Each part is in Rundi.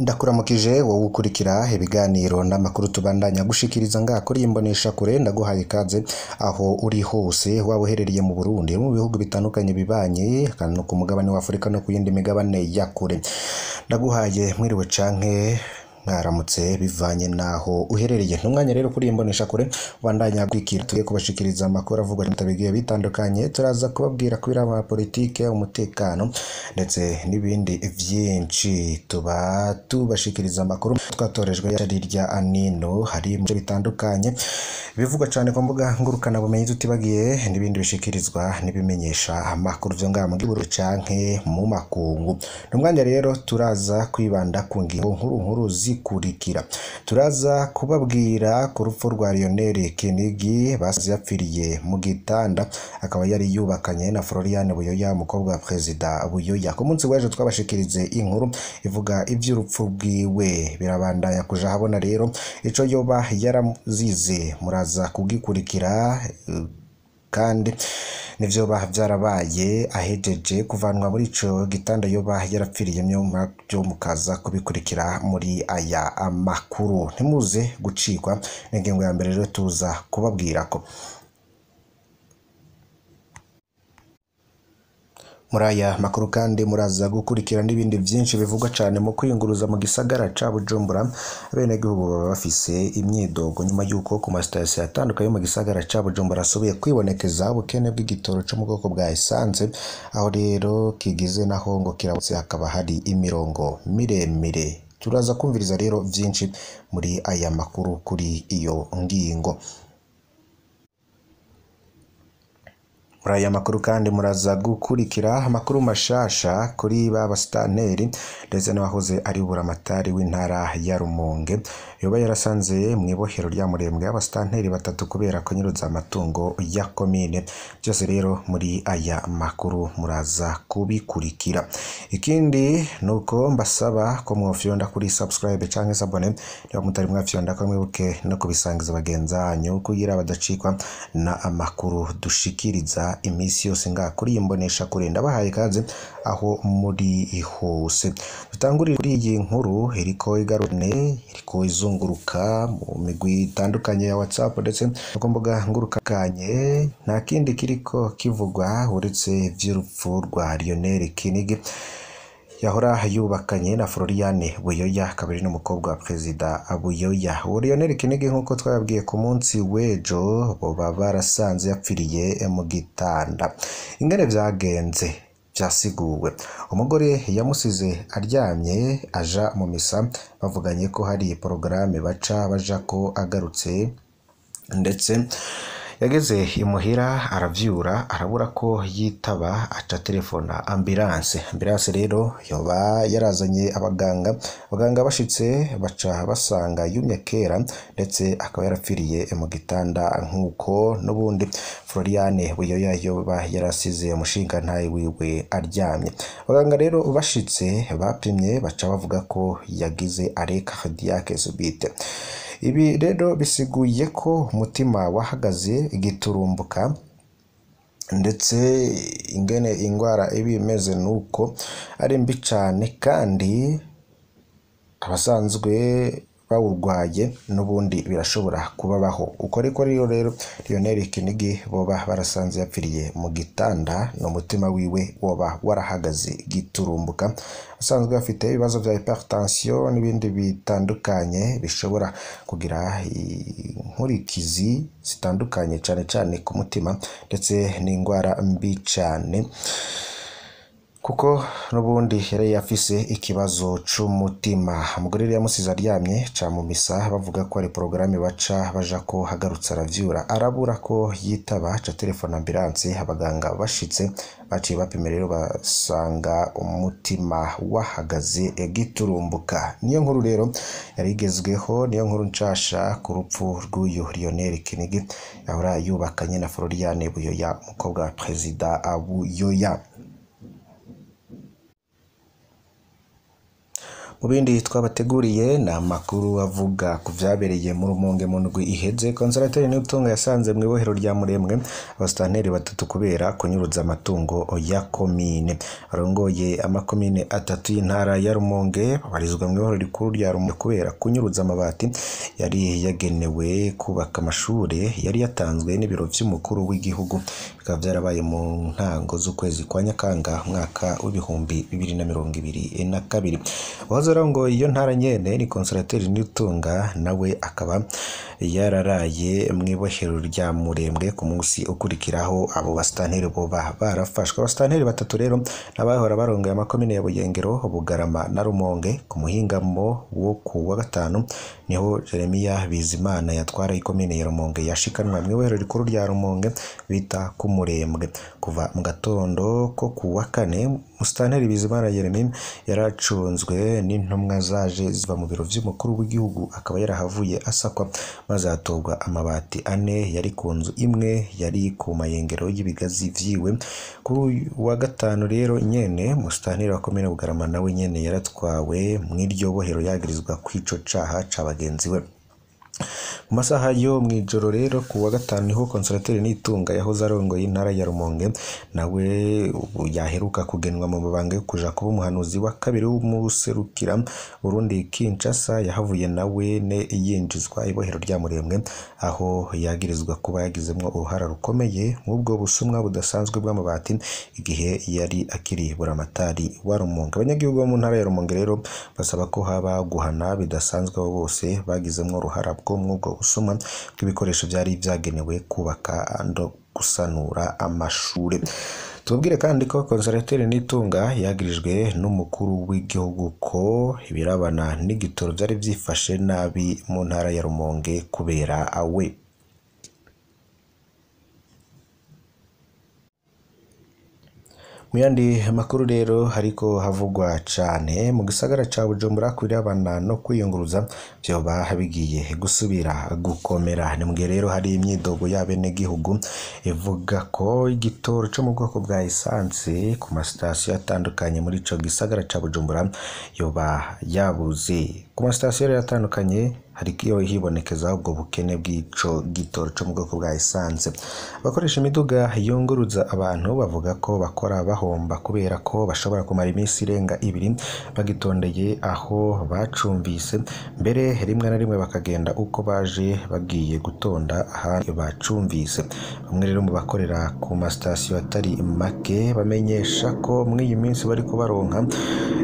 Ndakuramukije wowe ukurikira ibiganiro n'amakuru tubandanya gushikiriza ngaha kuri iyi mboneshakure. Ndaguhaye ikaze aho uri hose, waba uherereye mu Burundi, mu bihugu bitandukanye bibanye, no ku mugabane wa Afurika no ku yindi migabane ya kure. Ndaguhaye mwiriwe canke mwaramutse bivanye naho uherereye. N'umwanya rero kuri iyi mboneshakure ubandanya kwikira, tugiye kubashikiriza amakuru avugwa bigiye bitandukanye. Turaza kubabwira ku biraba politike, umutekano ndetse n'ibindi vyinshi. Tuba tubashikiriza amakuru twatorejwe hirya nino, hari mu bice bitandukanye bivugwa cane ku mbuga ngurukana bumenyi, tutibagiye n'ibindi bishikirizwa n'ibimenyesha amakuru vyo ngaha mu gihugu canke mu makungu. N'umwanya rero turaza kwibanda ku ngingo nkuru nkuru zikurikira. Turaza kubabwira ku rupfu rwa Lionel Kinigi basize yapfiriye mu gitanda, akaba yari yubakanye na Floriane Buyoya, umukobwa wa Perezida Buyoya. Ku munsi w'ejo twabashikirize inkuru ivuga ivy'urupfu rwiwe, birabandanya kuja habona rero ico yoba yarazize, muraza kugikurikira. Kandi nivyoba vyarabaye ahejeje kuvanwa muri ico gitanda yoba yarapfiriyemwo, navyo mukaza kubikurikira muri aya amakuru. Ntimuze gucikwa n'ingingo ya mbere rero tuza kubabwirako. Muri aya makuru kandi muraza gukurikira n'ibindi vyinshi bivugwa cane mu kwiyunguruza mu gisagara ca Bujumbura. Abenegihugu baba bafise imyidogo nyuma y'uko ku masitasiyo atandukanye yo mu gisagara ca Bujumbura asubiye kwibonekeza ubukene bw'igitoro co mu bwoko bwa esanse, aho rero kigize naho ngo kirabutse hakaba hari imirongo miremire. Turaza kumviriza rero vyinshi muri aya makuru kuri iyo ngingo. Muri aya makuru kandi muraza gukurikira amakuru mashasha kuri ba basitanteri ndetse n'abahoze ari buramatari w'intara ya Rumonge, yoba yarasanze mw'ibohero rya Murembwe abasitanteri batatu kubera kunyuruza amatungo ya komine. Byose rero muri aya makuru muraza kubikurikira. Ikindi nuko mbasaba ko mwofyonda kuri subscribe canke s'abonner niba mutari mwafyonda, ko mwibuke no kubisangiza bagenzi banyu kugira badacikwa na amakuru dushikiriza imisi yose ngaha kuri iyi mboneshakure. Ndabahaye ikaze aho muri hose. Dutangurire kuri iyi nkuru iriko igarune, iriko izunguruka mu migwi itandukanye ya WhatsApp ndetse no ku mbuga ngurukanye. Nta kindi kiriko kivugwa uretse ivy'urupfu rwa Lionel Kinigi yahora yubakanye na Floriane Buyoya, akaba ari n'umukobwa wa Perezida Buyoya. Uwo Lionel Kinigi nk'uko twababwiye ku munsi w'ejo, boba barasanze yapfiriye mu gitanda. Ingene vyagenze vyasiguwe, umugore yamusize aryamye aja mu misa, bavuganye ko hari porogaramu baca baja ko agarutse, ndetse yageze imuhira aravyura arabura ko yitaba, aca telefona ambulance. Ambulance rero yoba yarazanye abaganga, abaganga bashitse baca basanga yumye kera, ndetse akaba yarapfiriye mu gitanda nk'uko n'ubundi Floriane Buyoya yoba yarasize umushingantahe wiwe aryamye. Abaganga rero bashitse bapimye baca bavuga ko yagize arrêt cardiaque subite. Ibi rero bisiguye ko umutima wahagaze igiturumbuka, ndetse ingene ingwara iba imeze nuko ari mbi cane, kandi abasanzwe bawurwaye n'ubundi birashobora kubabaho. Uko ariko rero Lionel Kinigi boba barasanze yapfiriye mu gitanda, n'umutima wiwe woba warahagaze giturumbuka. Asanzwe afite ibibazo vya hypertension n'ibindi bitandukanye bishobora kugira inkurikizi zitandukanye cane cane ku mutima, ndetse n'ingwara mbi cane, kuko n'ubundi yari yafise ikibazo c'umutima. Umugore rero yamusize aryamye ca mu misa, bavuga ko ari porogaramu baca baja ko hagarutse aravyura arabura ko yitaba, aca telefona ambulance. Abaganga bashitse baciye bapima rero basanga umutima wahagaze giturumbuka. Niyo nkuru rero yari igezweho, niyo nkuru nshasha ku rupfu rw'uyu Lionel Kinigi yahora yubakanye na Floriane Buyoya, umukobwa wa Perezida Buyoya. Mu bindi twabateguriye ni amakuru avuga ku vyabereye mu Rumonge mu ndwi iheze. Konsolateri Niyotunga yasanze mw'ibohero rya Muremwe abasitanteri batatu kubera kunyuruza amatungo ya komine. Arongoye amakomine atatu y'intara ya Rumonge babarizwa mw'ibohero rikuru rya Rumonge kubera kunyuruza amabati yari yagenewe kubaka amashure yari yatanzwe n'ibiro vy'umukuru w'igihugu. Bikaba vyarabaye mu ntango z'ukwezi kwa Nyakanga umwaka w'2022. Uwahoze arongoye iyo ntara nyene ni Konsolateri Niyotunga, nawe akaba yararaye mw'ibohero rya Murembwe ku munsi ukurikiraho abo basitanteri boba barafashwe. Abasitanteri batatu rero n'abahora barongoye amakomine ya Buyengero, Bugarama na Rumonge. Ku muhingamo wo ku wa gatanu niho Jeremiya Bizimana yatwara ikomine ya Rumonge yashikanwa mw'ibohero rikuru rya Rumonge bita ku Murembwe. Kuva mu gatondo ko ku wa kane, Musitanteri Bizimana Yeremi yaracunzwe n'intumwa zaje ziva mu biro vy'umukuru w'igihugu, akaba yarahavuye asakwa maze hatobwa amabati ane yari ku nzu imwe yari ku mayengero y'ibigazi vyiwe. Kuri uyu wa gatanu rero nyene, Musitanteri wa komine Bugarama nawe nyene yaratwawe mw'iryo bohero yagirizwa kw'ico caha ca bagenzi we. Mu masaha yo mw'ijoro rero ku wa gatanu niho Konsolateri Nitunga yahoze arongoye intara ya Rumonge nawe ubu yaheruka kugenwa mu mabanga yo kuja kuba umuhanuzi wa kabiri w'umuserukira Burundi Kinshasa, yahavuye nawe ne yinjizwa ibohero rya Murembwe aho yagirizwa kuba yagizemwo uruhara rukomeye mw'ubwo busumwa budasanzwe bw'amabati igihe yari akiri buramatari wa Rumonge. Abanyagihugu bo mu ntara ya Rumonge rero basaba ko haba guhana bidasanzwe abo bose bagizemwo uruhara bwo mw'ubwo busuma bw'ibikoresho vyari vyagenewe kubaka no gusanura amashure. Tubabwire kandi ko Konsolateri Nitunga yagirijwe n'umukuru w'igihugu ko ibirabana n'igitoro vyari vyifashe nabi mu ntara ya Rumonge kubera awe. Mu yandi makuru rero hariko havugwa cane mu gisagara ca Bujumbura kubirabana no kwiyunguruza vyoba bigiye gusubira gukomera. Ni mugihe rero hari imyidogo y'abenegihugu ivuga ko igitoro co mu bwoko bwa esanse ku masitasiyo atandukanye muri ico gisagara ca Bujumbura yoba yabuze. Ku masitasiyo rero atandukanye hariko hibonekeza ubwo bukene bw'ico gitoro co mu bwoko bwa esanse. Abakoresha imiduga yunguruza abantu bavuga ko bakora bahomba kubera ko bashobora kumara iminsi irenga ibiri bagitondeye aho bacumvise, mbere rimwe na rimwe bakagenda uko baje bagiye gutonda ahandi bacumvise. Bamwe rero mu bakorera ku masitasiyo atari make bamenyesha ko mw'iyi minsi bariko baronka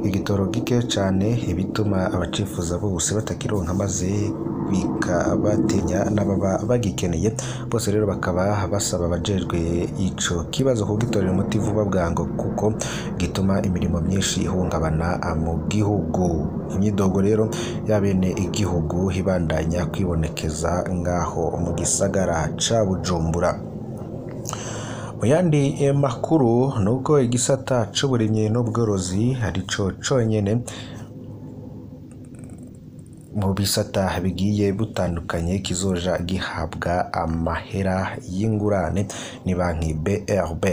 igitoro gike cane, ibituma abacifuza bose batakironka maze bikabatenya n'ababa bagikeneye bose. Rero bakaba basaba abajejwe ico kibazo kugitorera umuti vuba bwango kuko gituma imirimo myinshi ihungabana mu gihugu. Imyidogo rero y'abene igihugu ibandanya kwibonekeza ngaho mu gisagara ca Bujumbura. Mu yandi makuru nuko igisata c'uburimyi n'ubworozi arico conyene mu bisata bigiye butandukanye kizoja gihabwa amahera y'ingurane ni banki BRB.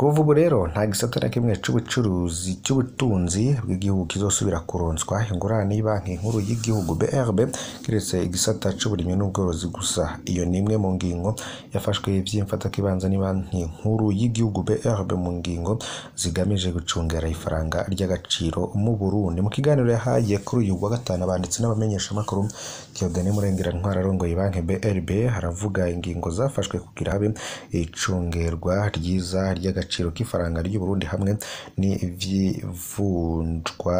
Kuva ubu rero nta gisata na kimwe c'ubucuruzi c'ubutunzi bw'igihugu kizosubira kuronswa ingurane y'ibanki nkuru y'igihugu BRB kiretse igisata c'uburimyi n'ubworozi gusa. Iyo ni imwe mu ngingo yafashwe vy'imfatakibanza n'ibanki nkuru y'igihugu BRB mu ngingo zigamije gucungera ifaranga ry'agaciro mu Burundi. Mu kiganiro yahaye kuri uyu wa gatanu abanditsi n'abamenyeshamakuru, Dieudonné Murengerantwari arongoye banki BRB aravuga ingingo zafashwe kugira habe icungerwa ryiza ry'agaciro k'ifaranga ry'u Burundi hamwe n'ivivunjwa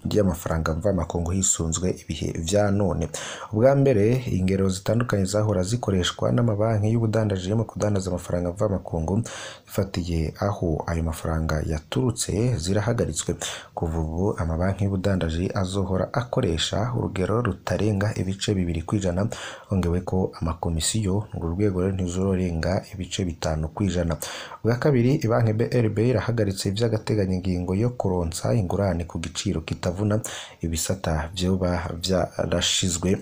ry'amafaranga mvamakungu hisunzwe ibihe vya none. Ubwa mbere ingero zitandukanye zahora zikoreshwa n'amabanki y'ubudandaji mu kudandaza amafaranga mvamakungu ifatiye aho ayo mafaranga yaturutse zirahagaritswe. Kuva ubu amabanki y'ubudandaji azohora akoresha urugero rutarenga ibice 2%, hongeweko amakomisiyo urwo rwego rero ntiruzorenga ibice 5%. Ubwa kabiri ibanki BRB irahagaritse ivy'agateganyo ingingo yo kuronsa ingurane ku giciro kitavuna ibisata vyoba vyarashizwe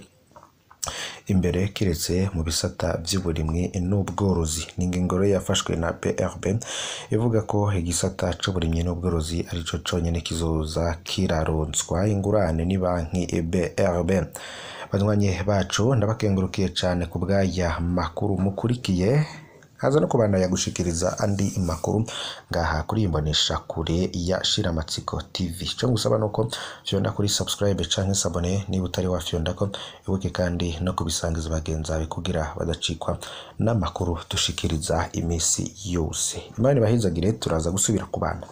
imbere kiretse mu bisata vy'uburimyi n'ubworozi. Ni ingingo rero yafashwe na BRB ivuga ko igisata c'uburimyi n'ubworozi arico conyene kizoza kiraronswa ingurane ni banki BRB. Banywanyi bacu, ndabakengurukiye cane ku bw'aya makuru mukurikiye, haza no kubandanya gushikiriza andi makuru ngaha kuri imbonesha kure ya Shiramatsiko TV. Ico ngusaba nuko fyonda kuri subscribe canke s'abonner niba utari wafyondako, ibuke kandi no kubisangiza bagenzi bawe kugira badacikwa n'amakuru dushikiriza imisi yose. Imana ibahezagire, turaza gusubira kubana.